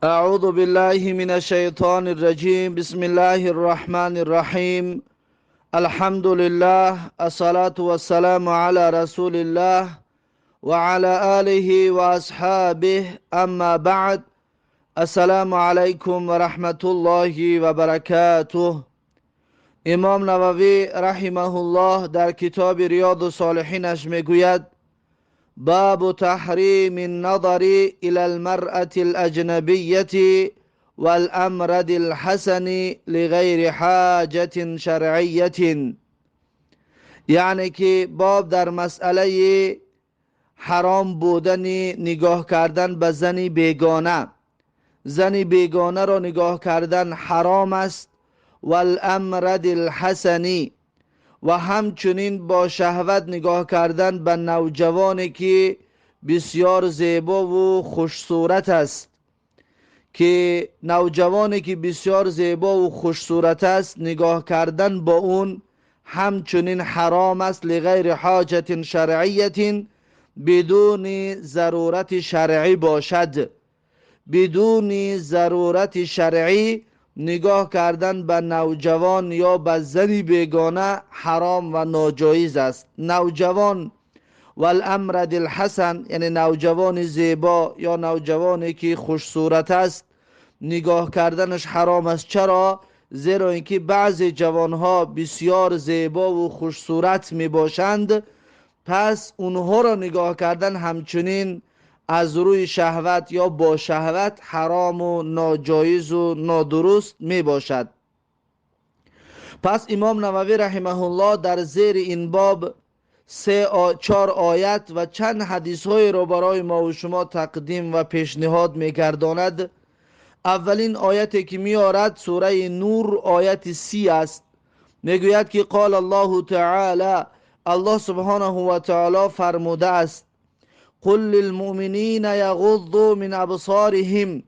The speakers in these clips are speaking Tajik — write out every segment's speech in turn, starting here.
أعوذ بالله من الشيطان الرجيم. بسم الله الرحمن الرحيم. الحمد لله، الصلاة والسلام على رسول الله وعلى آله وأصحابه. أما بعد، السلام عليكم ورحمة الله وبركاته. امام نووی رحمه الله در کتاب ریاض الصالحینش میگوید: باب تحریم النظر إلى المرأة الأجنبية والأمرد الحسن لغیر حاجة شرعیة. یعنی که باب در مسئله حرام بودن نگاه کردن به زن بیگانه. زن بیگانه را نگاه کردن حرام است. والامرد الحسنی، و همچنین با شهوت نگاه کردن به نوجوانی که بسیار زیبا و خوش صورت است، که نوجوانی که بسیار زیبا و خوش صورت است، نگاه کردن با اون همچنین حرام است. لغیر حاجت شرعیت، بدون ضرورت شرعی باشد. بدون ضرورت شرعی نگاه کردن به نوجوان یا به زن بیگانه حرام و ناجایز است. نوجوان والامرد الحسن، یعنی نوجوان زیبا یا نوجوانی که خوش صورت است، نگاه کردنش حرام است. چرا؟ زیرا اینکه بعضی جوانها بسیار زیبا و خوش صورت می باشند، پس اونها را نگاه کردن همچنین از روی شهوت یا با شهوت حرام و ناجایز و نادرست می باشد. پس امام نووی رحمه الله در زیر این باب 4 آیت و چند حدیث های را برای ما و شما تقدیم و پیشنهاد می گرداند. اولین آیتی که می آرد سوره نور آیت 30 است. میگوید که قال الله تعالی، الله سبحانه و تعالی فرموده است: قل للمؤمنین یغضوا من ابصارهم.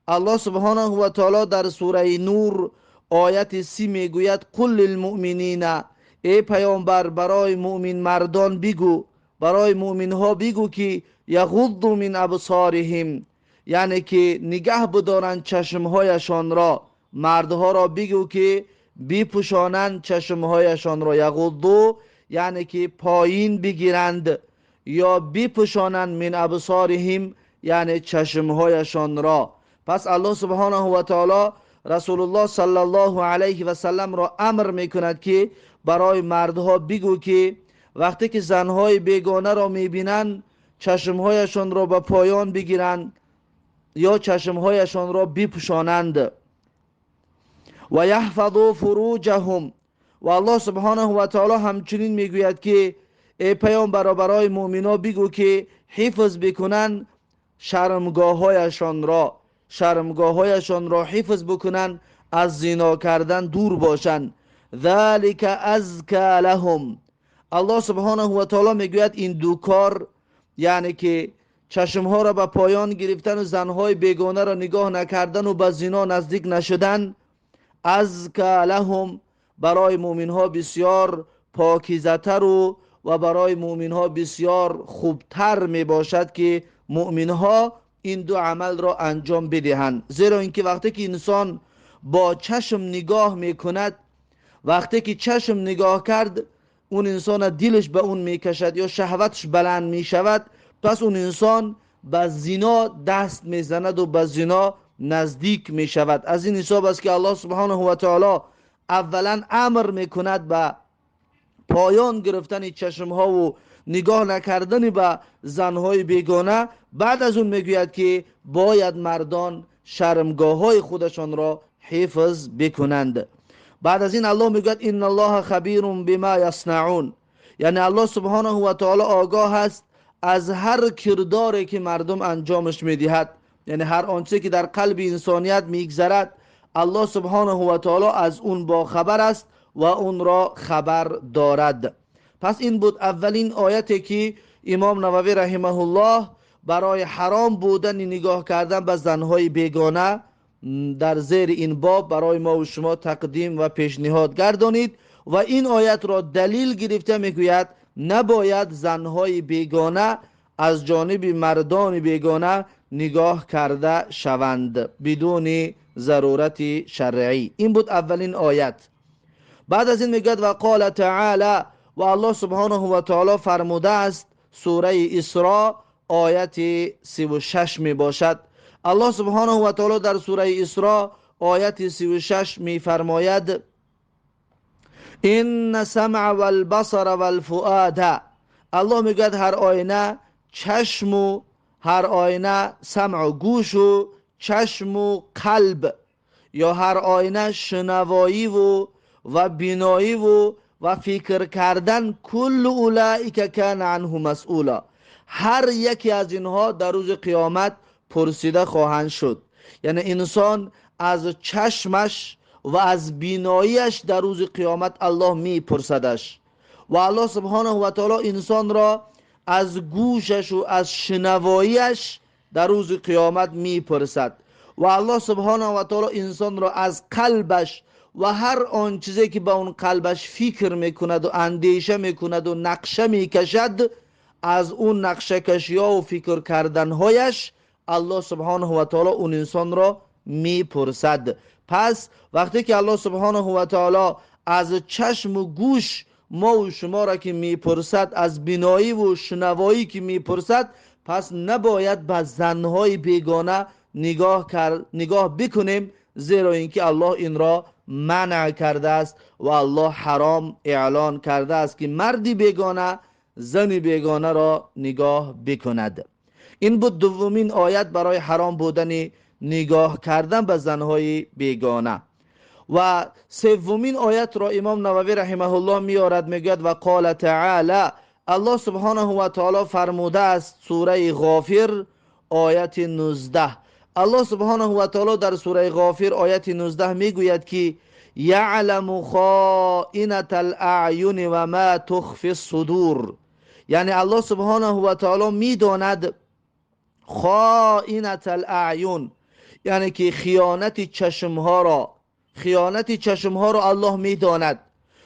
الله سبحانه و تعالی در سوره نور آیت 30 میگوید: قل للمؤمنین، ای پیامبر برای مؤمن مردان بگو، برای مؤمن ها بگو که یغضوا من ابصارهم، یعنی که نگه بدارند چشمهایشان را. مردها را بگو که بپوشانند چشمهایشان را. یغضوا یعنی که پایین بگیرند یا بپوشانند، من ابصارهم یعنی چشمهایشان را. پس الله سبحانه و تعالی رسول الله صلی الله علیه و سلم را امر میکند که برای مردها بگو که وقتی که زنهای بیگانه را میبینند، چشمهایشان را به پایان بگیرند یا چشمهایشان را بپوشانند. و یحفظوا فروجهم، و الله سبحانه و تعالی همچنین میگوید که ای پیامبر برای مؤمنا بگو که حفظ بکنن شرمگاه‌هایشان را، شرمگاه‌هایشان را حفظ بکنن، از زنا کردن دور باشند. ذلک ازکی لهم. الله سبحانه و تعالی میگوید این دو کار، یعنی که چشمها را به پایان گرفتن و زنهای بیگانه را نگاه نکردن و به زنا نزدیک نشدن، ازکی لهم، برای مؤمنها بسیار پاکیزه‌تر و برای مؤمن ها بسیار خوبتر می باشد که مؤمن ها این دو عمل را انجام بدهند. زیرا اینکه وقتی که انسان با چشم نگاه می کند، وقتی که چشم نگاه کرد، اون انسان دلش به اون می کشد یا شهوتش بلند می شود، پس اون انسان به زنا دست می زند و به زنا نزدیک می شود. از این حساب است که الله سبحانه و تعالی اولا امر می کند به پایان گرفتن چشم ها و نگاه نکردن به زنهای بیگانه. بعد از اون میگوید که باید مردان شرمگاه های خودشان را حفظ بکنند. بعد از این الله میگوید ان الله خبیر بما یصنعون، یعنی الله سبحانه و تعالی آگاه است از هر کرداری که مردم انجامش میدهد، یعنی هر آنچه که در قلب انسانیت میگذرد، الله سبحانه و تعالی از اون با خبر است و اون را خبر دارد. پس این بود اولین آیتی که امام نووی رحمه الله برای حرام بودن نگاه کردن به زنهای بیگانه در زیر این باب برای ما و شما تقدیم و پیشنهاد گردانید و این آیت را دلیل گرفته میگوید نباید زنهای بیگانه از جانب مردان بیگانه نگاه کرده شوند بدون ضرورت شرعی. این بود اولین آیت. بعد از این میگوید و قال تعالی، و الله سبحانه و تعالی فرموده است، سوره اسراء آیت 36 می باشد. الله سبحانه و تعالی در سوره اسراء آیت 36 می فرماید: ان السمع والبصر والفؤاد. الله میگوید هر آینه چشم و هر آینه سمع و گوش و چشم و قلب، یا هر آینه شنوایی و بینایی و فکر کردن، کل اولئک کان عنه مسئولا، هر یکی از اینها در روز قیامت پرسیده خواهند شد. یعنی انسان از چشمش و از بیناییش در روز قیامت الله میپرسدش، و الله سبحانه و تعالی انسان را از گوشش و از شنواییش در روز قیامت میپرسد، و الله سبحانه و تعالی انسان را از قلبش و هر آن چیزی که به اون قلبش فکر میکند و اندیشه میکند و نقشه میکشد، از اون نقشه کشی ها و فکر کردنهایش الله سبحانه و تعالی اون انسان را میپرسد. پس وقتی که الله سبحانه و تعالی از چشم و گوش ما و شما را که میپرسد، از بینایی و شنوایی که میپرسد، پس نباید به زنهای بیگانه نگاه بکنیم، زیرا اینکه الله این را منع کرده است و الله حرام اعلان کرده است که مردی بیگانه زن بیگانه را نگاه بکند. این بود دومین آیت برای حرام بودن نگاه کردن به زنهای بیگانه. و سومین آیت را امام نووی رحمه الله میارد، میگوید و قال تعالی، الله سبحانه و تعالی فرموده است، سوره غافر آیت 19. الله سبحانه و تعالی در سوره غافر آیت 19 میگوید که یعلم خائنة الاعین و ما تخفی الصدور. یعنی الله سبحانه و تعالی میداند خائنة الاعین، یعنی که خیانت چشمها را، خیانت چشمها را الله میداند.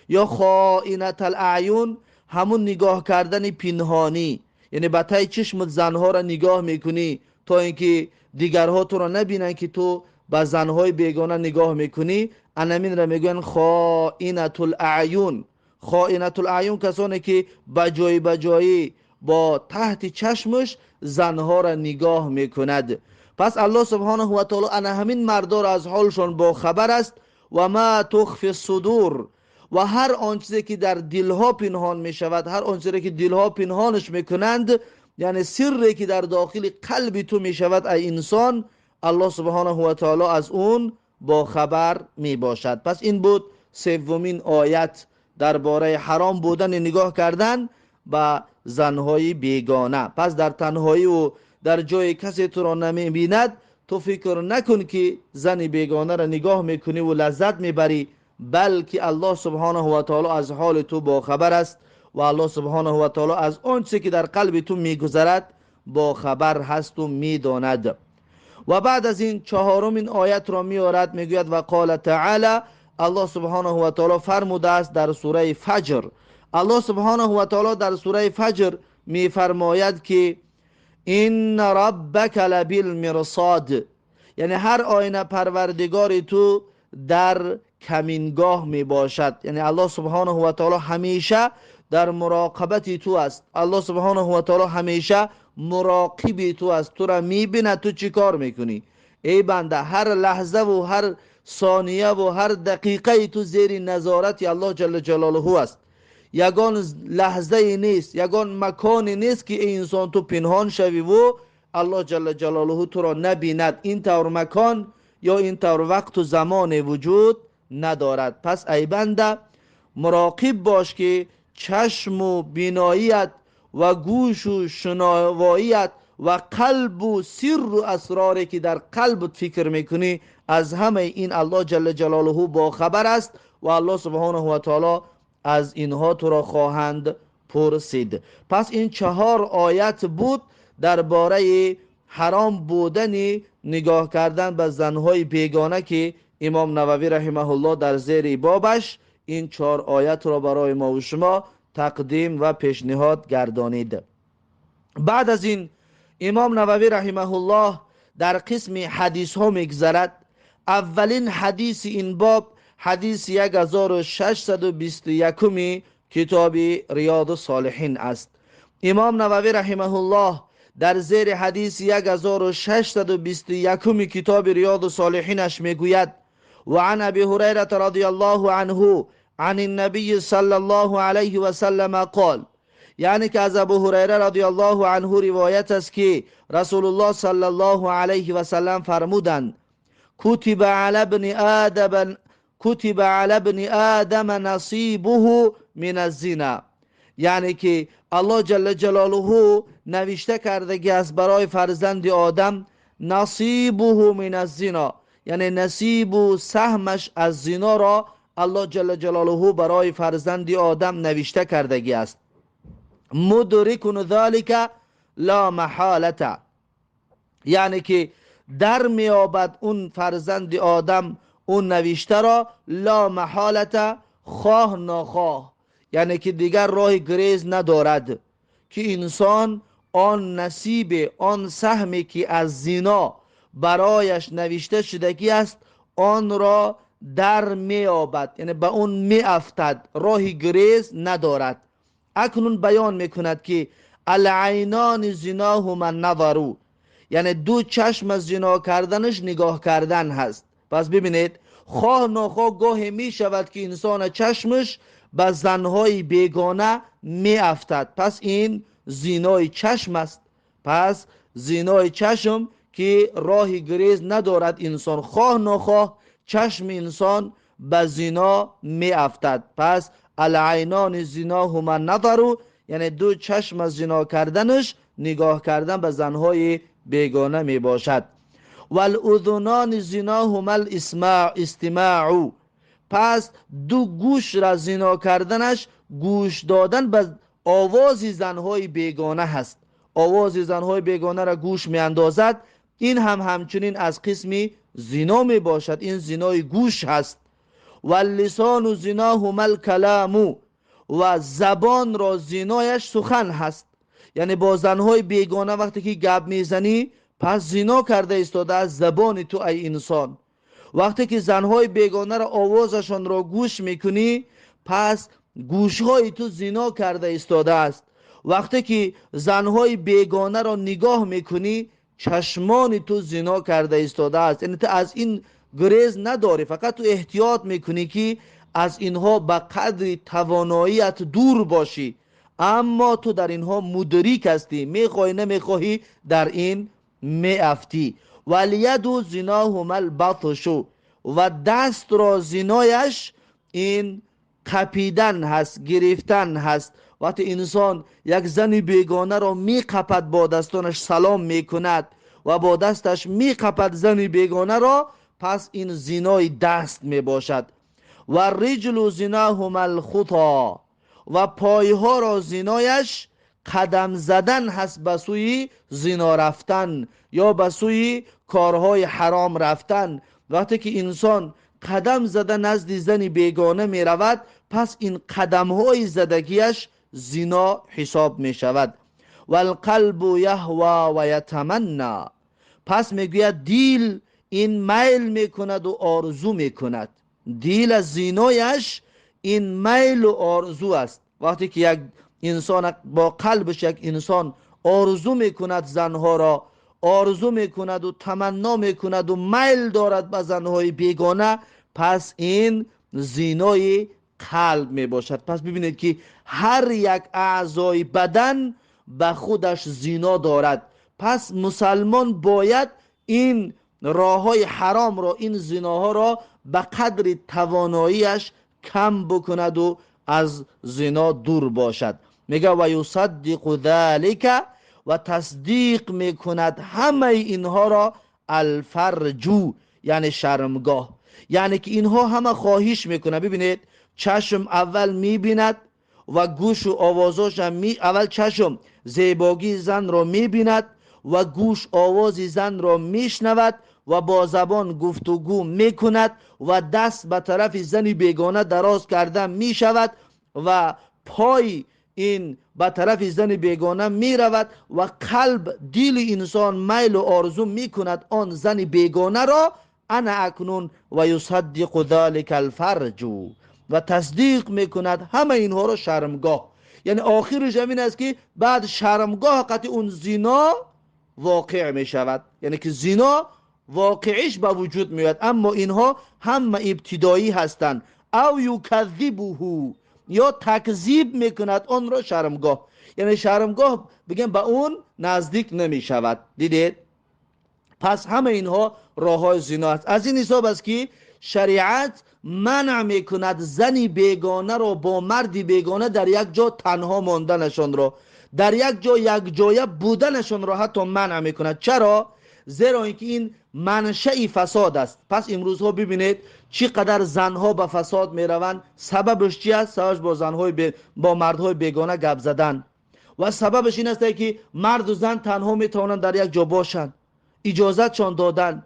یا خائنة الاعین همون نگاه کردن پنهانی، یعنی به تای چشم زنها را نگاه میکنی تا اینکه دیگرها تو را نبینن که تو به زنهای بیگانه نگاه میکنی، انمین را میگوین خائنة الاعین. خائنة الاعین کسانی که بجای بجایی با تحت چشمش زنها را نگاه میکند. پس الله سبحانه و تعالی انا همین مردا را از حالشان با خبر است. و ما تخفی الصدور، و هر آن چیزی که در دلها پنهان می شود، هر آن چیزی که دلها پنهانش میکنند، یعنی سری که در داخل قلب تو می شود ای انسان، الله سبحانه و تعالی از اون با خبر می باشد. پس این بود سومین آیت درباره حرام بودن نگاه کردن به زنهای بیگانه. پس در تنهایی و در جای کسی تو را نمی بیند، تو فکر نکن که زن بیگانه را نگاه میکنی و لذت میبری، بلکه الله سبحانه و تعالی از حال تو با خبر است و الله سبحانه و تعالی از آنچه که در قلب تو میگذرد با خبر هست و میداند. و بعد از این چهارمین آیت را میآورد، میگوید و قال تعالی، الله سبحانه و تعالی فرموده است در سوره فجر. الله سبحانه و تعالی در سوره فجر میفرماید که ان ربک لبالمرصاد، یعنی هر آینه پروردگار تو در کمینگاه می باشد. یعنی الله سبحانه و تعالی همیشه در مراقبت تو است. الله سبحانه و تعالی همیشه مراقب تو است، تو را میبیند تو چی کار میکنی ای بنده. هر لحظه و هر ثانیه و هر دقیقه تو زیر نظارت الله جل جلاله است. یگان لحظه نیست، یگان مکان نیست که ای انسان تو پنهان شوی و الله جل جلاله تو را نبیند. این طور مکان یا این طور وقت و زمان وجود ندارد. پس ای بنده مراقب باش که چشم و بیناییت و گوش و شنواییت و قلب و سر و اسراری که در قلب فکر میکنی، از همه این الله جل جلاله با خبر است و الله سبحانه و تعالی از اینها تو را خواهند پرسید. پس این چهار آیت بود درباره حرام بودن نگاه کردن به زنهای بیگانه که امام نووی رحمه الله در زیر بابش این چهار آیت را برای ما و شما تقدیم و پیشنهاد گردانید. بعد از این Имом Нававӣ раҳимаҳуллоҳ дар қисми ҳадисҳо мегузарад. Аввалин ҳадиси ин боб ҳадиси 1621 китоби Риёду Солиҳин аст. Имом Нававӣ раҳимаҳуллоҳ дар зери ҳадиси 1621 китоби Риёду Солиҳинаш мегӯяд: ва ан Аби Ҳурайрата радияллоҳу анҳу ан ан-набийи саллаллоҳу алайҳи ва саллама қол, яъне ки аз Абу Ҳурайра радияллоҳу анҳу ривоят аст, ки Расулуллоҳ саллаллоҳу алайҳи ва саллам фармуданд: кутиба ала ибни одама, кутиба ала ибни одама насибуҳу мин аз-зина, яъне ки Аллоҳ ҷалла ҷалолуҳу навишта кардагӣ аст барои фарзанди одам насибуҳу мин аз-зино, яъне насибу саҳмаш аз зиноро Аллоҳ ҷалла ҷалолуҳу барои фарзанди одам навишта кардагӣ аст. Мудрикун залика ла маҳолата, яъне ки дар меёбад он фарзанди одам он навиштаро, ла маҳолата, хоҳ нохоҳ, яъне ки дигар роҳи гурез надорад, ки инсон он насибе, он саҳме ки аз зино барояш навишта шудагӣ аст, онро дар меёбад, яъне ба он меафтад, роҳи гурез надорад. Акнун баён мекунад, ки алайнони зиноҳума назару, яъне ду чашм аз зино карданаш нигоҳ кардан ҳаст. Пас бибинед, хоҳ нохоҳ гоҳе мешавад, ки инсона чашмаш ба занҳои бегона меафтад. Пас ин зинои чашм аст. Пас зинои чашм ки роҳи гурез надорад, инсон хоҳ нохоҳ чашми инсон ба зино меафтад. Пас алайнони зиноҳума назару, яъне ду чашм аз зино карданаш нигоҳ кардан ба занҳои бегона мебошад. Валузунони зиноҳума истимаъу, пас ду гӯш ра зино карданаш гӯш додан ба овози занҳои бегона ҳаст. Овози занҳои бегонаро гӯш меандозад, ин ҳам ҳамчунин аз қисми зино мебошад, ин зинои гӯш ҳаст. Валлисону зиноҳума алкаламу, ва забонро зинояш сухан ҳаст. Яъне бо занҳои бегона вақте ки гап мезанӣ, пас зино карда истодааст забони ту, ай инсон. Вақте ки занҳои бегонаро овозашонро гӯш мекунӣ, пас гӯшҳои ту зино карда истодааст. Вақте ки занҳои бегонаро нигоҳ мекунӣ, чашмони ту зино карда истодааст. Яъне ту аз ин гурез надорӣ, фақат ту эҳтиёт мекунӣ, ки аз инҳо ба қадри тавоноият дур бошӣ, аммо ту дар инҳо мудрик ҳастӣ, мехоҳӣ намехоҳӣ дар ин меафтӣ. Валияду зиноҳума албатшу, ва дастро зинояш ин қапидан ҳаст, гирифтан ҳаст. Вақте инсон як зани бегонаро меқапад, бо дастонаш салом мекунад ва бо дасташ меқапад зани бегонаро, пас ин зинои даст мебошад. Ва риҷлу зиноҳума алхуто, ва пойҳоро зинояш қадам задан ҳаст ба сӯи зино рафтан ё ба сӯи корҳои ҳаром рафтан. Вақте ки инсон қадам зада назди зани бегона меравад, пас ин қадамҳои задагиаш зино ҳисоб мешавад. Валқалбу яҳва ва ятаманна, пас мегӯяд дил ин майл мекунаду орзу мекунад. Дил аз зинояш ин майлу орзу аст. Вақте ки як инсон бо қалбаш як инсон орзу мекунад занҳоро, орзу мекунаду таманно мекунаду майл дорад ба занҳои бегона, пас ин зинои қалб мебошад. Пас бибинед, ки ҳар як аъзои бадан ба худаш зино дорад. Пас мусалмон бояд ин роҳҳои ҳаромро, ин зиноҳоро ба қадри тавоноияш кам бикунаду аз зино дур бошад. Мега ва юсаддиқу залика, ва тасдиқ мекунад ҳамаи инҳоро алфарҷу, яъне шармгоҳ, яъне ки инҳо ҳама хоҳиш мекунад. Бибинед, чашм аввал мебинад ва гӯшу овозошам аввал чашм зебогии занро мебинад ва гӯш овози занро мешнавад ва бо забон гуфтугӯ мекунад ва даст ба тарафи зани бегона дароз карда мешавад ва пой این به طرف زن بیگانه می رود و قلب دل انسان میل و آرزو می کند آن زن بیگانه را، انا اکنون و یصدق ذلك الفرج، و تصدیق می کند همه اینها را شرمگاه. یعنی آخرش همین است که بعد شرمگاه قطع اون زنا واقع می شود، یعنی که زنا واقعیش به وجود میاد. اما اینها همه ابتدایی هستند. او یکذبه، یا تکذیب میکند آن را شرمگاه، یعنی شرمگاه بگم به اون نزدیک نمیشود. دیدید؟ پس همه اینها راه های زنا است. از این حساب است که شریعت منع میکند زنی بیگانه را با مردی بیگانه در یک جا تنها ماندنشان را، در یک جا یک جایه بودنشان را حتی منع میکند. چرا؟ زیرا اینکه این منشأ فساد است. پس امروزها ببینید چقدر زنها به فساد میروند. سببش چی است؟ سببش با زنهای با مردهای بیگانه گپ زدن، و سببش این است که مرد و زن تنها میتوانند در یک جا باشند، اجازهشان دادن.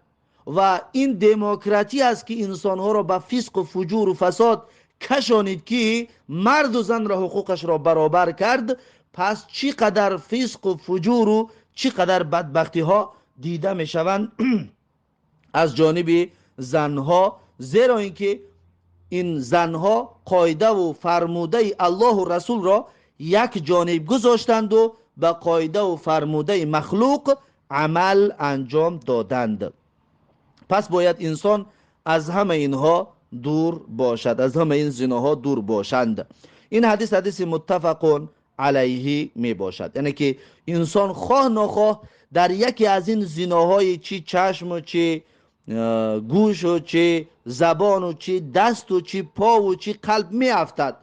و این دموکراتی است که انسانها را به فسق و فجور و فساد کشانید که مرد و زن را حقوقش را برابر کرد. پس چقدر فسق و فجور و چقدر بدبختی ها دیده میشوند از جانب زنها، زیرا اینکه این زنها قاعده و فرموده الله و رسول را یک جانب گذاشتند و به قاعده و فرموده مخلوق عمل انجام دادند. پس باید انسان از همه اینها دور باشد، از همه این زناها دور باشند. این حدیث حدیث متفق علیه می باشد، یعنی که انسان خواه ناخواه در یکی از این زناهای چی چشم و چی گوش و چی زبان و چی دست و چی پا و چی قلب می افتد،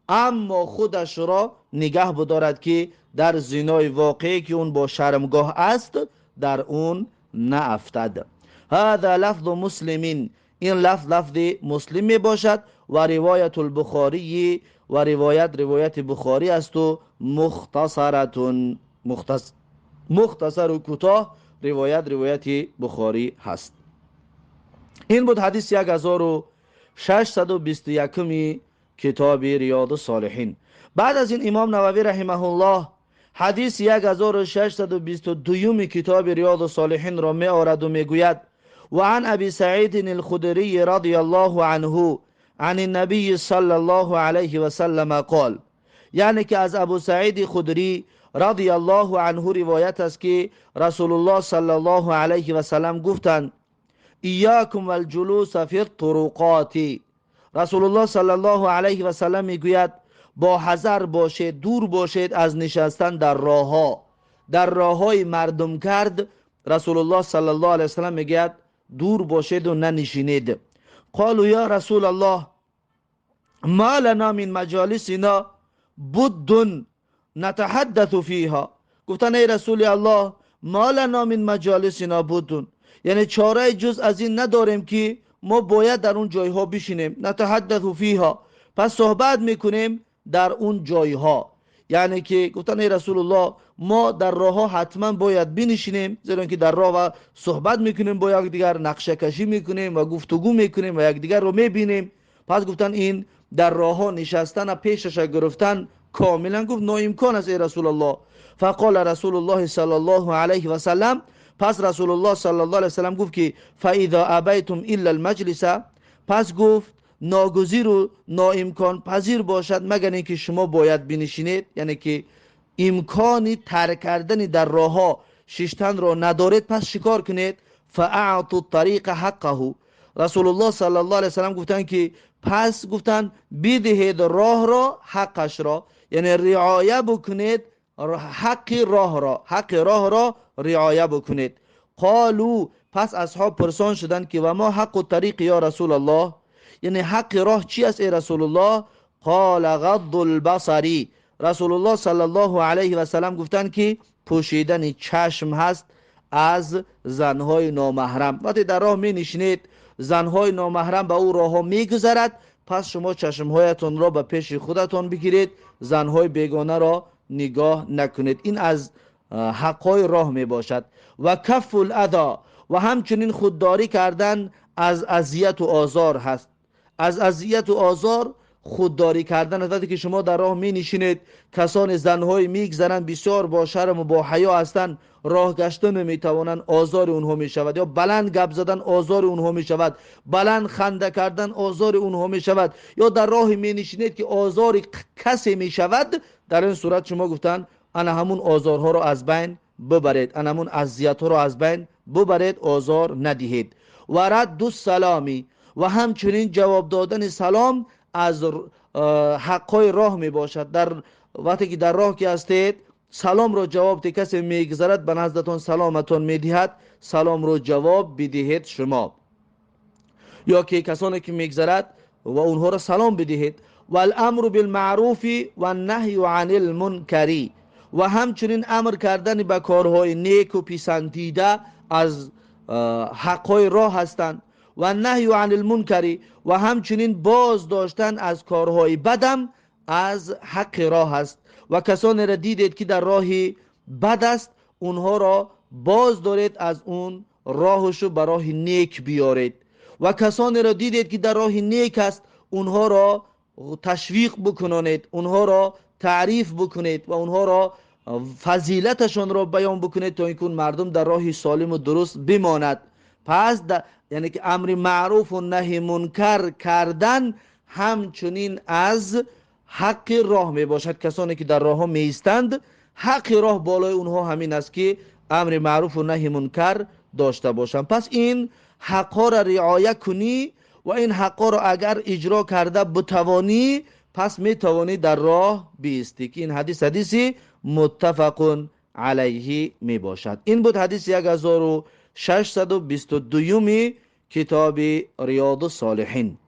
اما خودش را نگه بدارد که در زنای واقعی که اون با شرمگاه است در اون نافتد. هذا لفظ مسلمین، این لفظ لفظ مسلم می باشد و روایت البخاری، و روایت بخاری است و مختصرتون، مختصر و کوتاه روایت بخاری هست. این بود حدیث 1621 کتاب ریاض الصالحین. بعد از این امام نووی رحمه الله حدیث 1622 کتاب ریاض الصالحین را می آورد و می گوید: و عن ابی سعید الخدری رضی الله عنه عن النبی صلی الله علیه و سلم قال، یعنی که از ابو سعید خدری رضی الله عنه روایت است که رسول الله صلی الله علیه و سلم گفتند: ایاکم والجلوس فی الطرقات. رسول الله صلی الله علیه و سلم میگوید با حذر باشید، دور باشید از نشستن در راهها، در راههای مردم کرد. رسول الله صلی الله علیه و سلم میگوید دور باشید و ننشینید. قالوا یا رسول الله ما لنا من مجالسنا بد نتحدث فیها. گفتن ای رسول الله ما لنا من مجالسنا بد، یعنی چاره جز از این نداریم که ما باید در اون جایها بشینیم. نتحدث فیها، پس صحبت میکنیم در اون جایها. یعنی که گفتن ای رسول الله ما در راه حتما باید بنشینیم، زیرا که در راه و صحبت میکنیم با یکدیگر، نقشه کشی میکنیم و گفتگو میکنیم و یکدیگر رو میبینیم. پس گفتن این در راه نشستن و پیشش گرفتن کاملا گفت ناامکان است ای رسول الله. فقال رسول الله صلی الله علیه و سلم، پس رسول الله صلی الله علیه و سلم گفت که فاذا ابیتم الا المجلس، پس گفت ناگزیر و ناامکان پذیر باشد مگر اینکه شما باید بنشینید، یعنی که امکانی ترک کردن در راهها ششتن را ندارید، پس شکار کنید. فاعطوا الطریق حقه. رسول الله صلی الله علیه و سلم گفتند که پس گفتند بدهید راه را حقش را، یعنی رعایه بکنید حق راه را، حق راه را رعایه بکنید. قالو، پس اصحاب پرسان شدند که و ما حق الطریق یا رسول الله، یعنی حق راه چی است ای رسول الله؟ قال غض البصری. رسول الله صلی الله علیه و سلم گفتند که پوشیدن چشم هست از زنهای نامحرم. وقتی در راه می نشینید زنهای نامحرم به او راه ها می گذرد، پس شما چشمهایتان را به پیش خودتان بگیرید، زنهای بیگانه را نگاه نکنید. این از حقهای راه می باشد. و کف الاذی، و همچنین خودداری کردن از اذیت و آزار هست. از اذیت و آزار خودداری کردن. وقتی که شما در راه می نشینید، کسان زنهای میگذرند بسیار با شرم و با حیا هستند، راه گشته نمی توانند، آزار اونها می شود، یا بلند گپ زدن آزار اونها می شود، بلند خنده کردن آزار اونها می شود، یا در راه می نشینید که آزار کسی می شود، در این صورت شما گفتن انا همون آزارها رو از بین ببرید، انا همون اذیت ها رو از بین ببرید، آزار ندهید. و رد السلامی، و همچنین جواب دادن سلام از حقای راه می باشد. در وقتی که در راه که هستید سلام رو جواب ده، کسی میگذرد به نزدتون سلامتون میدهد، سلام رو جواب بدهید شما، یا که کسانی که میگذرد و اونها را سلام بدهید. و الامر بالمعروف و النهی عن المنکر، و همچنین امر کردن به کارهای نیک و پسندیده از حقهای راه هستند. و نهی عن المنکر، و همچنین باز داشتن از کارهای بدم از حق راه است. و کسانی را دیدید که در راه بد است، اونها را باز دارید از اون راهشو به راه نیک بیارید. و کسانی را دیدید که در راه نیک است، اونها را تشویق بکنید، اونها را تعریف بکنید و اونها را فضیلتشان را بیان بکنید تا اینکه مردم در راه سالم و درست بماند. پس یعنی که امر معروف و نهی منکر کردن همچنین از حق راه می باشد. کسانی که در راه ها می ایستند، حق راه بالای اونها همین است که امر معروف و نهی منکر داشته باشند. پس این حقها را رعایت کنی و این حقها را اگر اجرا کرده بتوانی، پس می توانی در راه بیستی، که این حدیث حدیثی متفق علیه می باشد. این بود حدیث 1622 کتاب ریاض الصالحین.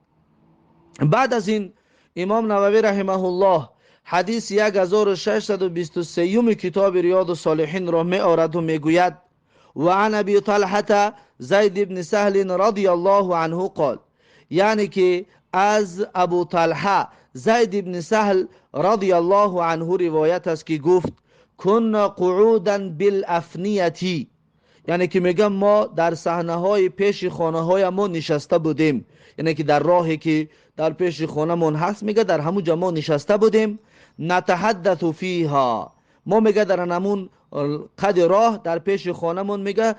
بعد از این امام نووی رحمه الله حدیث 1623 کتاب ریاض الصالحین را می آورد و می گوید: و عن ابی طلحة زید بن سهل رضی الله عنه قال، یعنی که از ابو طلحه زید بن سهل رضی الله عنه روایت است که گفت: كنا قعودا بالافنیه، یعنی که میگم ما در صحنه های پیش خانه های ما نشسته بودیم، یعنی که در راهی که در پیش خانه من هست، میگه در همون جا ما نشسته بودیم. نتحدث فیها، ما میگه در همون قد راه در پیش خانه من میگه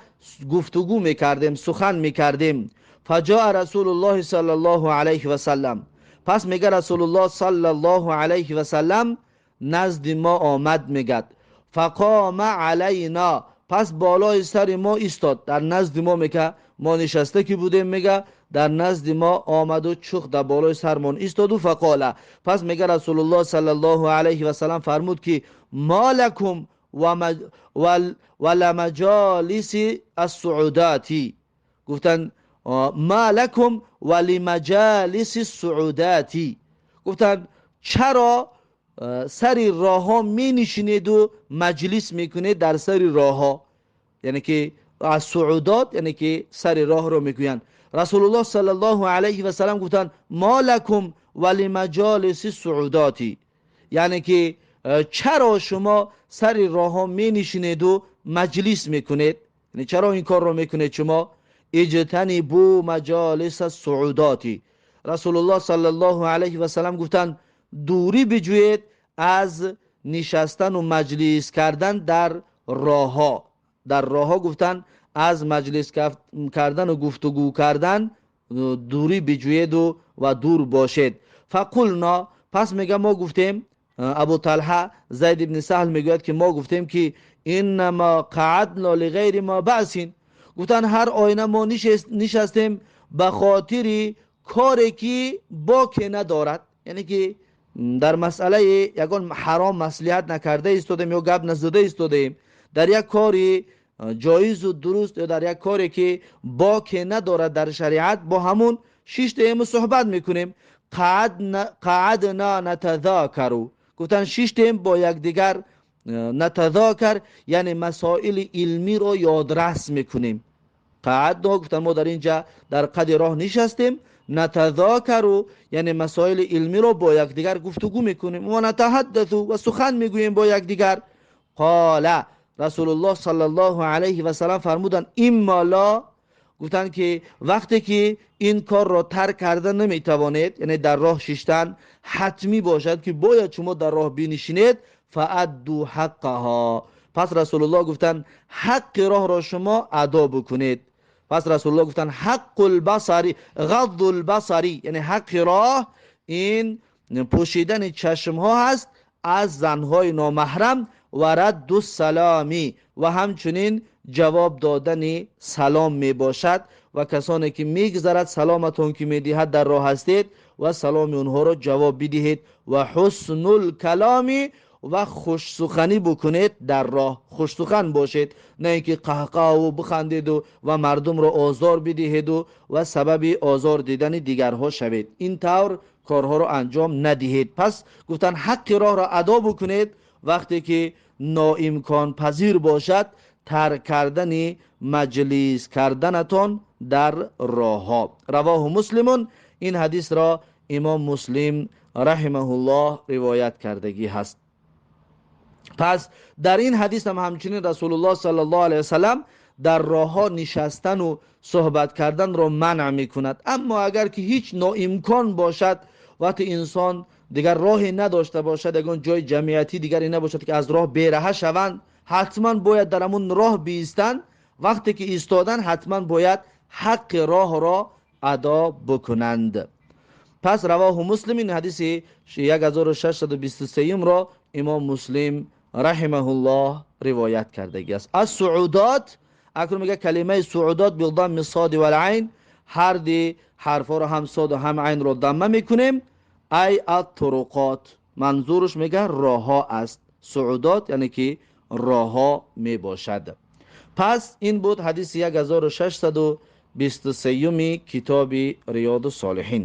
گفتگو میکردیم، سخن میکردیم. فجاء رسول الله صلی الله علیه و سلم، پس میگه رسول الله صلی الله علیه و سلم نزد ما آمد. میگه فقام علینا، پس بالای سر ما ایستاد، در نزد ما میگه ما نشسته که بودیم، میگه در نزد ما آمد و چخ در بالای سرمان ایستاد و فقاله، پس میگه رسول الله صلی الله علیه و سلم فرمود که ما لکم و لمجالس السعوداتی، گفتن ما لکم و لمجالس السعوداتی، گفتن چرا سر راه ها می نشینید و مجلس میکنید در سر راه ها، یعنی که از سعودات، یعنی که سر راه رو میگویند. رسول الله صلی الله علیه و سلم گفتن ما لکم و لمجالس السعوداتی، یعنی که چرا شما سر راه ها می نشینید و مجلس میکنید، یعنی چرا این کار رو میکنید شما؟ اجتنبوا مجالس السعوداتی، رسول الله صلی الله علیه و سلم گفتن دوری بجویید از نشستن و مجلس کردن در راه ها. در راه ها گفتن از مجلس کردن و گفتگو کردن دوری بجویید و دور باشید. فقلنا، پس میگه ما گفتیم، ابو طلحه زید بن سهل میگوید که ما گفتیم که انما قعدنا لغیر ما بأس، گفتن هر آینه ما نشستیم به خاطر کاری که باک ندارد، یعنی که در مسئله یگان حرام مصلحت نکرده ایستادیم یا گپ نزده ایستادیم، در یک کاری جایز و درست یا در یک کاری که باک ندارد در شریعت با همون شیشتیم و صحبت میکنیم. قعدنا نتذاکرو، گفتن شیشتیم با یکدیگر نتذاکر، یعنی مسائل علمی رو یادرس میکنیم. قعدنا گفتن ما در اینجا در قد راه نشستیم، نتذاکرو یعنی مسائل علمی رو با یکدیگر گفتگو میکنیم، و نتحدث و سخن میگوییم با یکدیگر. قال رسول الله صلی الله علیه و سلم فرمودن اما لا، Гуфтанд ки вақте ки ин корро тарк карда наметавонед, яъне дар роҳ шиштан ҳатмӣ бошад ки бояд шумо дар роҳ бинишинед, фаадду ҳаққаҳо. Пас Расулуллоҳ гуфтанд ҳаққи роҳро шумо адо бикунед. Пас Расулуллоҳ гуфтанд ҳаққул басари ғаддул басари, яъне ҳаққи роҳ ин пӯшидани чашмҳо ҳаст аз занҳои номаҳрам, ва радду салами, ва ҳамчунин ҷавоб додани салом мебошад, ва касоне ки мегузарад саломатон ки медиҳад дар роҳ ҳастед ва саломи онҳоро ҷавоб бидиҳед, ва ҳуснуль каломи, ва хушсуханӣ бикунед дар роҳ, хушсухан бошед, на инки қаҳқаҳу бихандеду ва мардумро озор бидиҳеду ва сабаби озор дидани дигарҳо шавед. Ин тавр корҳоро анҷом надиҳед. Пас гуфтанд ҳаққи роҳро адо бикунед вақте ки ноимконпазир бошад тарк кардани маҷлис карданатон дар роҳҳо. Равоҳу Муслимун, ин ҳадисро имом Муслим раҳимаҳуллоҳ ривоят кардагӣ ҳаст. Пас дар ин ҳадис ҳам ҳамчунин Расулуллоҳ саллаллоҳу алайҳи васаллам дар роҳҳо нишастану суҳбат карданро манъ мекунад. Аммо агар ки ҳеҷ ноимкон бошад, вақте инсон дигар роҳе надошта бошад, ягон ҷои ҷамъиятӣ дигаре набошад ки аз роҳ бераҳа шаванд, ҳатман бояд дар ҳамон роҳ биистанд. Вақте ки истодан, ҳатман бояд ҳаққи роҳро адо бикунанд. Пас равоҳу Муслим, ин ҳадиси 1623-ро имом Муслим раҳимаҳуллоҳ ривоят кардагӣ аст. Аз суудот, акнун мега калимаи суудот бидамми соди вал айн, ҳар ди ҳарфҳоро ҳам соду ҳам айнро дамма мекунем. Ай ат-туруқот, манзураш мега роҳҳо аст. Суудот яъне ки роҳҳо мебошад. Пас ин буд ҳадиси 1623-юми китоби Риёду Солиҳин.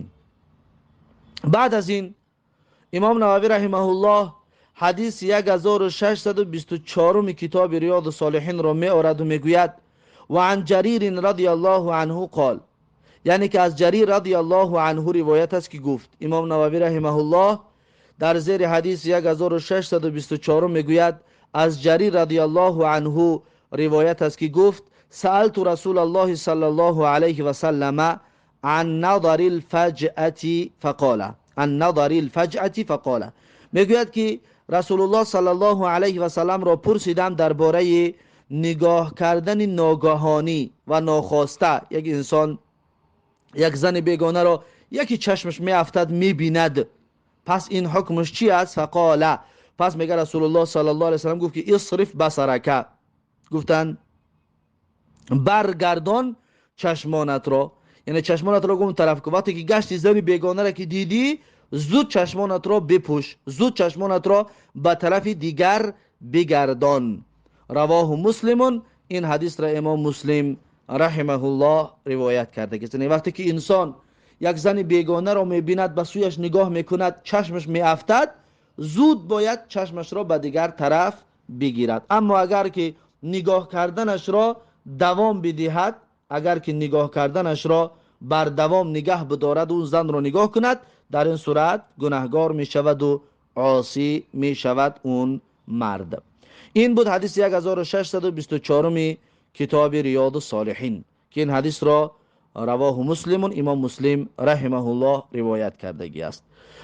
Баъд аз ин имом Нававӣ раҳимаҳуллоҳ ҳадиси 1624-уми китоби Риёду Солиҳинро меораду мегӯяд: ва ан Ҷаририн радияллоҳу анҳу қол, яъне ки аз Ҷарир радияллоҳу анҳу ривоят аст ки гуфт. Имом Нававӣ раҳимаҳуллоҳ дар зери ҳадиси 1624 мегӯяд: аз Ҷарир радияллоҳу анҳу ривоят аст ки гуфт: саалту Расулаллоҳи саллаллоҳу алайҳи васаллама ан назари лфаҷъати фақола, ан назари лфаҷъати фақола. Мегӯяд ки Расулуллоҳ саллаллоҳу алайҳи васалламро пурсидам дар бораи нигоҳ кардани ногаҳонӣ ва нохоста. Як инсон як зани бегонаро яки чашмаш меафтад, мебинад, пас ин ҳукмаш чи аст? Фақола, пас мега Расулуллоҳ саллаллоҳу алайҳи васаллам гуфт ки исриф басарака, гуфтанд баргардон чашмонатро, яъне чашмонатро гум тараф кун. Вақте ки гашти зани бегонаро ки дидӣ, зуд чашмонатро бипӯш, зуд чашмонатро ба тарафи дигар бигардон. Равоҳу Муслимун, ин ҳадисро имом Муслим раҳимаҳуллоҳ ривоят кардагист. Яъне вақте ки инсон як зани бегонаро мебинад, ба сӯяш нигоҳ мекунад, чашмаш меафтад, зуд бояд чашмашро ба дигар тараф бигирад. Аммо агар ки нигоҳ карданашро давом бидиҳад, агар ки нигоҳ карданашро бар давом нигаҳ бидорад, он занро нигоҳ кунад, дар ин сурат гунаҳгор мешаваду осӣ мешавад он мард. Ин буд ҳадиси 1624-уми китоби Риёду Солиҳин ки ин ҳадисро равоҳу Муслимун, имом Муслим раҳимаҳуллоҳ ривоят кардагӣ аст.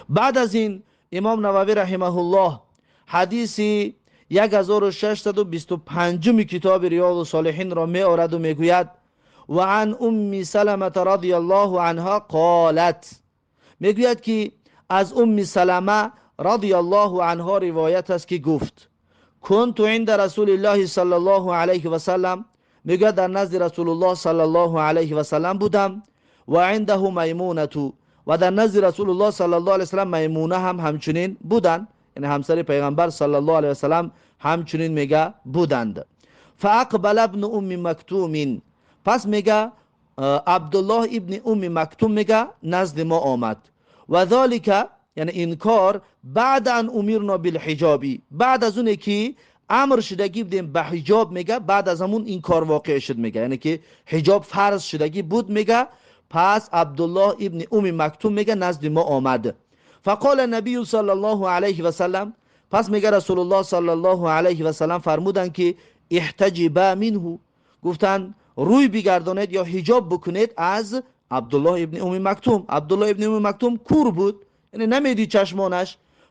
Баъд аз ин имом Нававӣ раҳимаҳуллоҳ ҳадиси 1625-уми китоби Риёду Солиҳинро меораду мегӯяд: ва ан Умми Саламата радияллоҳу анҳо қолат. Мегӯяд ки аз Умми Салама радияллоҳу анҳо ривоят аст ки гуфт: кунту инда Расулиллоҳи саллаллоҳу алайҳи васаллам, мегӯяд дар назди Расулуллоҳ саллаллоҳу алайҳи васаллам будам, ва индаҳу Маймунату, ва дар назди Расулуллоҳ саллаллоҳу алайҳи васаллам Маймуна ҳам ҳамчунин буданд, яъне ҳамсари пайғамбар саллаллоҳу алайҳи васаллам ҳамчунин мега буданд. Фаақбала ибну Умми Мактумин, пас мега Абдуллоҳ ибни Умми Мактум мега назди мо омад. Ва залика, яъне ин кор баъд ан умирно билҳиҷоби, баъд аз оне ки амр шудагӣ будем ба ҳиҷоб, мега баъд аз ҳамун ин кор воқеъ шуд, мега яъне ки ҳиҷоб фарз шудагӣ буд, мега пас Абдуллоҳ ибни Умми Мактум мега назди мо омад. Фақола набию саллаллоҳу алайҳи васаллам, пас мега Расулуллоҳ саллаллоҳу алайҳи васаллам фармуданд ки иҳтаҷиба минҳу, гуфтанд рӯй бигардонед ё ҳиҷоб бикунед аз Абдуллоҳ ибни Уми Мактум. Абдуллоҳ ибни Уми Мактум кур буд, яъне намедид чашмонаш.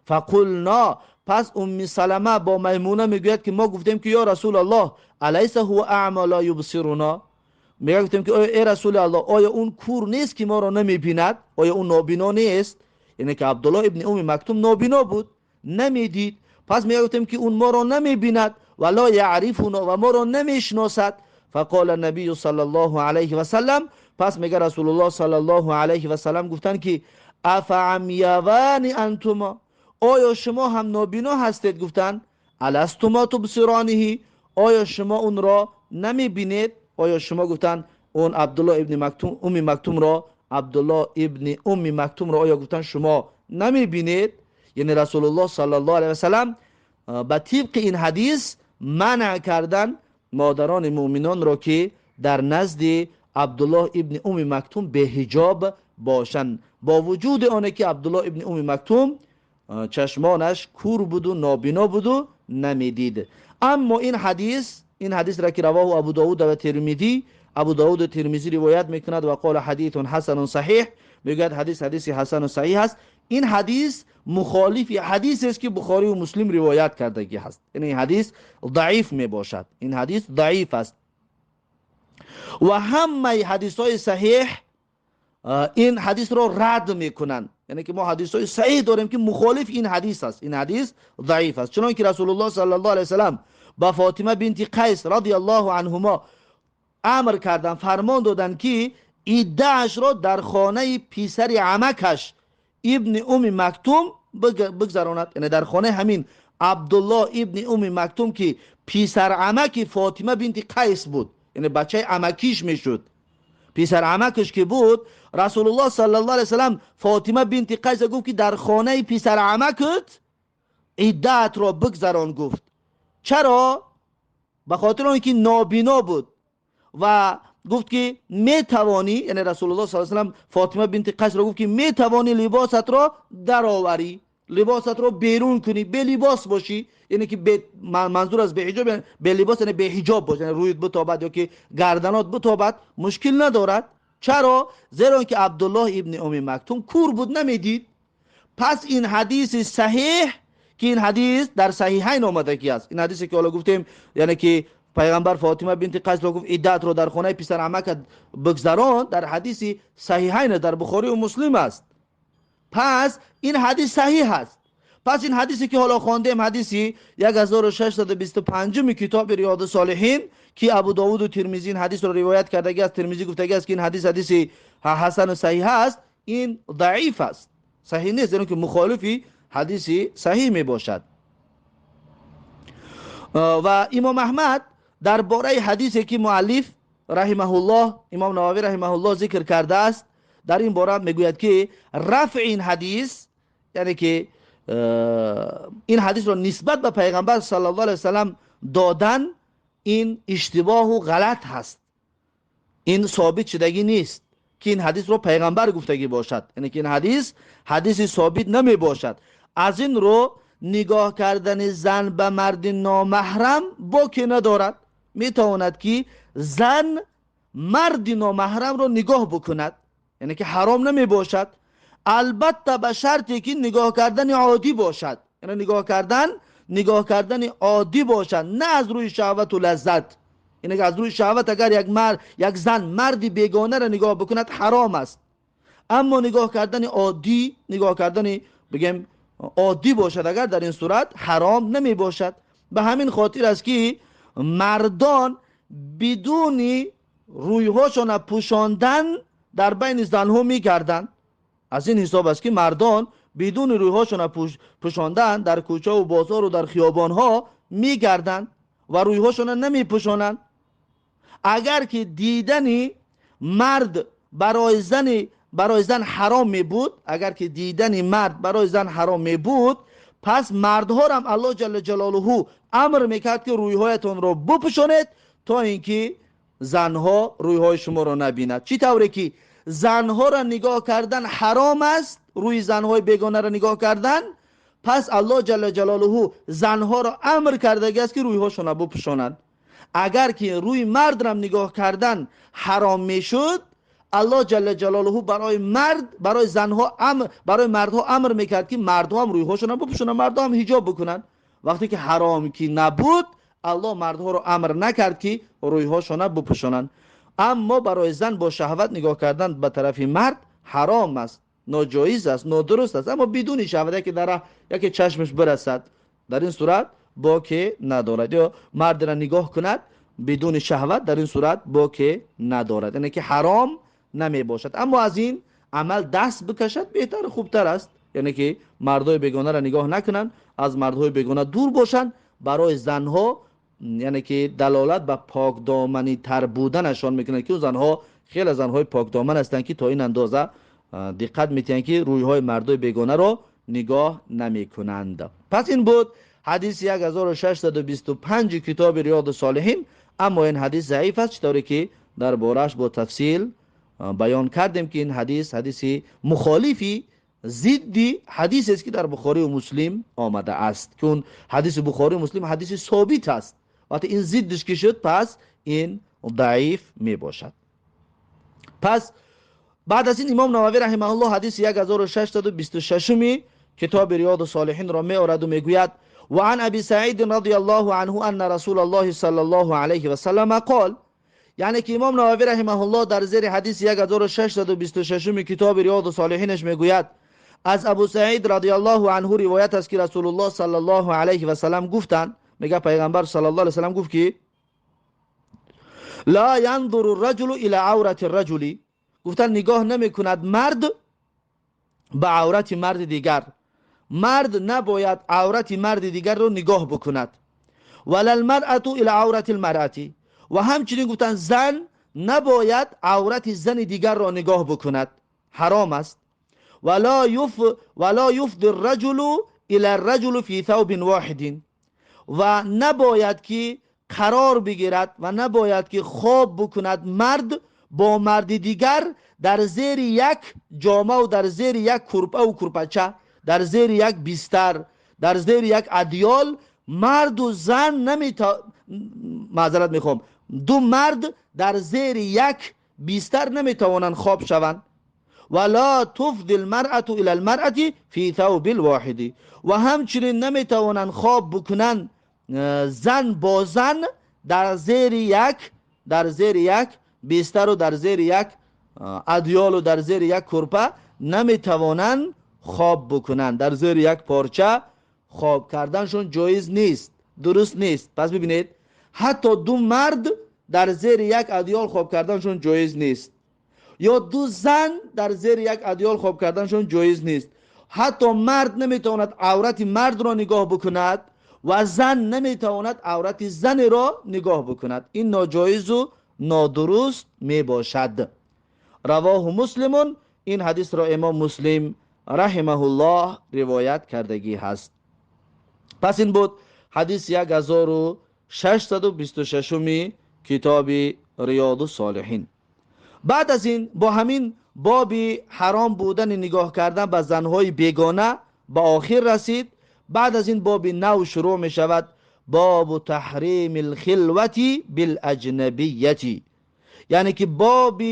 Фақулно, пас Умми Салама бо Маймуна мегӯяд, ки мо гуфтем, ки ё Расулаллоҳ, алайса ҳува аъма ла юбсируна? Мега, гуфтем, ки эй Расули Аллоҳ, оё он кур нест, ки моро намебинад? Оё он нобино нест? Яъне ки Абдуллоҳ ибни Уми Мактум нобино буд, намедид. Пас мегуфтем, ки он моро намебинад, ва ла яърифуна, ва моро намешиносад. Фақола набию саллаллоҳу алайҳи васаллам, пас мега, Расулуллоҳ саллаллоҳу алайҳи васаллам гуфтанд, ки афаамявани антума, оё шумо ҳам нобино ҳастед? Гуфтанд: аластума тубсирониҳи, оё шумо онро намебинед? Оё шумо, гуфтанд, он Абдуллоҳ ибни Мактум, Уми Мактумро, Абдуллоҳ ибни Уми Мактумро, оё, гуфтанд, шумо намебинед? Яъне Расулуллоҳ саллаллоҳу алайҳи васаллам ба тибқи ин ҳадис манъ кардан модарони муъминонро, ки дар назди Абдуллоҳ ибни Уми Мактум беҳиҷоб бошанд, бо вуҷуди оне ки Абдуллоҳ ибни Уми Мактум чашмонаш кур буду нобино буду намедид. Аммо ин ҳадисра, ки равоҳу Абу Довуд ва Термидӣ, Абу Довуду Термизӣ ривоят мекунад, ва қола ҳадисун ҳасанун саҳиҳ, мегӯяд, ҳадис ҳадиси ҳасану саҳиҳ аст. Ин ҳадис мухолифи ҳадисест, ки Бухорию Муслим ривоят кардагӣ ҳаст. Ин ҳадис заиф мебошад, ин ҳадис заиф аст ва ҳамаи ҳадисҳои саҳиҳ ин ҳадисро рад мекунанд. Яъне ки мо ҳадисҳои саҳиҳ дорем, ки мухолиф ин ҳадис аст. Ин ҳадис заиф аст. Чунон ки Расулуллоҳ саллаллоҳу алайҳи васаллам ба Фотима бинти Қайс радиаллоҳу анҳумо амр карданд, фармон доданд, ки иддаашро дар хонаи писари амакаш Ибни Уми Мактум бигзаронад, яъне дар хонаи ҳамин Абдуллоҳ ибни Уми Мактум, ки писарамаки Фотима бинти Қайс буд, яъне бачаи амакиш мешуд, писарамакаш ки буд. Расулуллоҳ саллаллоҳу алайҳи васаллам Фотима бинти Қайса гуфт, ки дар хонаи писарамакат иддаатро бигзарон, гуфт. Чаро? Ба хотири он ки нобино буд. Ва гуфт, ки метавонӣ, яъне Расулуллоҳ саллаллоҳу алайҳи васаллам Фотима бинти Қайсро гуфт, ки метавонӣ либосатро дароварӣ, либосатро берун кунӣ, белибос бошӣ. Яъне ки манзур аз беҳиҷоб белибос, яъне беҳиҷоб бош, яъне рӯят битобад ё ки гарданот битобад, мушкил надорад. Чаро? Зеро ки Абдуллоҳ ибни Уми Мактум кур буд, намедид. Пас ин ҳадиси саҳиҳ, ки ин ҳадис дар Саҳиҳайн омадагӣ аст, ин ҳадисе ки ҳоло гуфтем, яъне ки пайғамбар Фотима бинти Қайсро гуфт, иддаатро дар хонаи писарамакат бигзарон, дар ҳадиси Саҳиҳайн, дар Бухорию Муслим аст. Пас ин ҳадис саҳиҳ аст. Пас ин ҳадисе, ки ҳоло хондем, ҳадиси 1625-уми китоби Риёду Солиҳин, ки Абу Довуду Термизӣ ин ҳадисро ривоят кардагӣ аст, Термизӣ гуфтагӣ аст, ки ин ҳадис ҳадиси ҳасану саҳиҳ аст, ин заиф аст, саҳиҳ нест, зеро ки мухолифи ҳадиси саҳиҳ мебошад. Ва Имом Аҳмад дар бораи ҳадисе, ки муаллиф раҳимаҳуллоҳ, Имом Нававӣ раҳимаҳуллоҳ, зикр кардааст, дар ин бора мегӯяд, ки рафъи ин ҳадис, яъне ки ин ҳадисро нисбат ба пайғамбар саллаллоҳу алайҳи васаллам додан, ин иштибоҳу ғалат ҳаст. Ин собит шудагӣ нест, ки ин ҳадисро пайғамбар гуфтагӣ бошад, яъне ки ин ҳадис ҳадиси собит намебошад. Аз ин рӯ нигоҳ кардани зан ба марди номаҳрам боке надорад. Метавонад, ки зан марди номаҳрамро нигоҳ бикунад, яъне ки ҳаром намебошад, албатта ба шарте ки нигоҳ кардани оддӣ бошад, яъне нигоҳ кардани оддӣ бошад, на аз рӯи шаҳвату лаззат. Яъне аз рӯи шаҳват агар як мард, як зан марди бегонаро нигоҳ бикунад, ҳаром аст. Аммо нигоҳ кардани оддӣ, нигоҳ кардани, бигем, оддӣ бошад агар, дар ин сурат ҳаром намебошад. Ба ҳамин хотир аст, ки мардон бидуни рӯйҳошона пӯшондан дар байни занҳо мегарданд. Аз ин ҳисоб аст, ки мардон бидуни рӯйҳошона пӯшондан дар кӯчаву бозору дар хиёбонҳо мегарданд ва рӯйҳошона намепӯшонанд. Агар ки дидани мард барои зан ҳаром мебуд, агар ки дидани мард барои зан ҳаром мебуд, пас мардҳорам Аллоҳ ҷалла ҷалолуҳу амр мекард, ки рӯйҳоятонро бупӯшонед, то ин ки занҳо рӯйҳои шуморо набинад. Чӣ тавре ки занҳоро нигоҳ кардан ҳаром аст, рӯи занҳои бегонаро нигоҳ кардан, пас Аллоҳ ҷалла ҷалолуҳу занҳоро амр кардагӣ аст, ки рӯйҳошонро бупӯшонанд. Агар ки рӯи мард рам нигоҳ кардан ҳаром мешуд, Аллоҳ ҷалла ҷалолаҳу барои мард, барои занҳо амр, барои мардҳо амр мекард, ки мардҳо ҳам рӯйҳошонро бипӯшонанд, мардҳо ҳам ҳиҷоб бикунанд. Вақте ки ҳаром ки набуд, Аллоҳ мардҳоро амр накард, ки рӯйҳошонро бипӯшонанд. Аммо барои зан бо шаҳват нигоҳ кардан ба тарафи мард ҳаром аст, ноҷоиз аст, нодуруст аст. Аммо бидуни шаҳват, яке дар роҳ, яке чашмаш бирасад, дар ин сурат боке надорад. Ё мардро нигоҳ кунад бидуни шаҳват, дар ин сурат боке надорад, яъне ки ҳаром намебошад. Аммо аз ин амал даст бикашад беҳтар, хубтар аст. Яъне ки мардҳои бегонаро нигоҳ накунанд, аз мардҳои бегона дур бошанд. Барои занҳо яъне ки далолат ба покдоманитар буданашон мекунад, ки занҳо хеле занҳои покдоман ҳастанд, ки то ин андоза диққат медиҳанд, ки рӯйҳои мардои бегонаро нигоҳ намекунанд. Пас ин буд ҳадиси 1625 китоби Риёду Солиҳин. Аммо ин ҳадис заиф аст, читоре ки дар бораш бо тафсил баён кардем, ки ин ҳадис ҳадиси мухолифи зидди ҳадисест, ки дар Бухорию Муслим омада аст, ки он ҳадиси Бухорию Муслим ҳадиси собит аст. Вақте ин зиддиш ки шуд, пас ин даиф мебошад. Пас баъд аз ин имом Нававӣ раҳимаҳуллоҳ ҳадиси 1626 китоби Риёду Солиҳинро меораду мегӯяд: وعن أبي سعيد رضي الله عنه أن رسول الله صلى الله عليه وسلم قال. یعنی که امام نووی رحمه الله در زیر حدیث 1626 کتاب ریاض الصالحینش میگوید: از ابو سعید رضی الله عنه روایت است که رسول الله صلی الله علیه و سلم گفتند، میگه پیغمبر صلی الله علیه و سلم گفت که لا ينظر الرجل الى عورة الرجل. گفتن نگاه نمیکند مرد به عورت مرد دیگر، مرد نباید عورت مرد دیگر رو نگاه بکند. ولا المرأة الى عورة المرأة. و همچنین گفتن زن نباید عورت زن دیگر را نگاه بکند، حرام است. ولا یفضی الرجل الى الرجل فی ثوب واحد. و نباید که قرار بگیرد و نباید که خواب بکند مرد با مرد دیگر در زیر یک جامه و در زیر یک کرپه و کرپچه، در زیر یک بستر، در زیر یک ادیال. مرد و زن نمیتا، معذرت میخوام، دو مرد در زیر یک بستر نمیتوانند خواب شوند. ولا تفضی المرأة الى المرأة فی ثوب الواحد. و همچنین نمیتوانند خواب بکنند زن با زن در زیر یک بستر و در زیر یک ادیال و در زیر یک کرپه نمیتوانند خواب بکنند. در زیر یک پارچه خواب کردنشون جایز نیست، درست نیست. پس ببینید، حتی دو مرد در زیر یک ادیال خواب کردنشون جایز نیست، یا دو زن در زیر یک ادیال خواب کردنشون جایز نیست. حتی مرد نمیتواند عورت مرد را نگاه بکند و زن نمیتواند عورت زن را نگاه بکند. این ناجایز و نادرست میباشد. رواه مسلم. این حدیث را امام مسلم رحمه الله روایت کردگی هست. پس این بود حدیث 1626 کتاب ریاض الصالحین. بعد از این با همین باب حرام بودن نگاه کردن به زنهای بیگانه به آخر رسید. بعد از این باب نو شروع می شود، باب تحریم الخلوة بالاجنبیة، یعنی که باب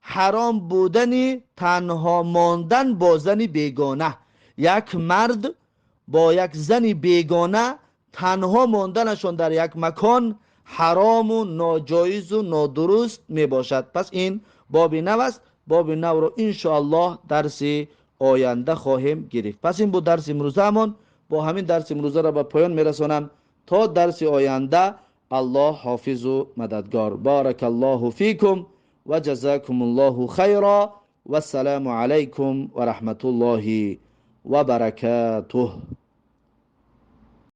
حرام بودن تنها ماندن با زن بیگانه. یک مرد با یک زن بیگانه تنها ماندنشان در یک مکان حرام و ناجایز و نادرست می باشد. پس این باب نو است. باب نو رو انشاءالله درس آینده خواهیم گرفت. پس این بود درس امروزه‌مان. با همین درس امروزه را به پایان میرسانم. تا درس آینده الله حافظ و مددگار. بارک الله فیکم و جزاکم الله خیرا و السلام علیکم و رحمت الله و برکاته.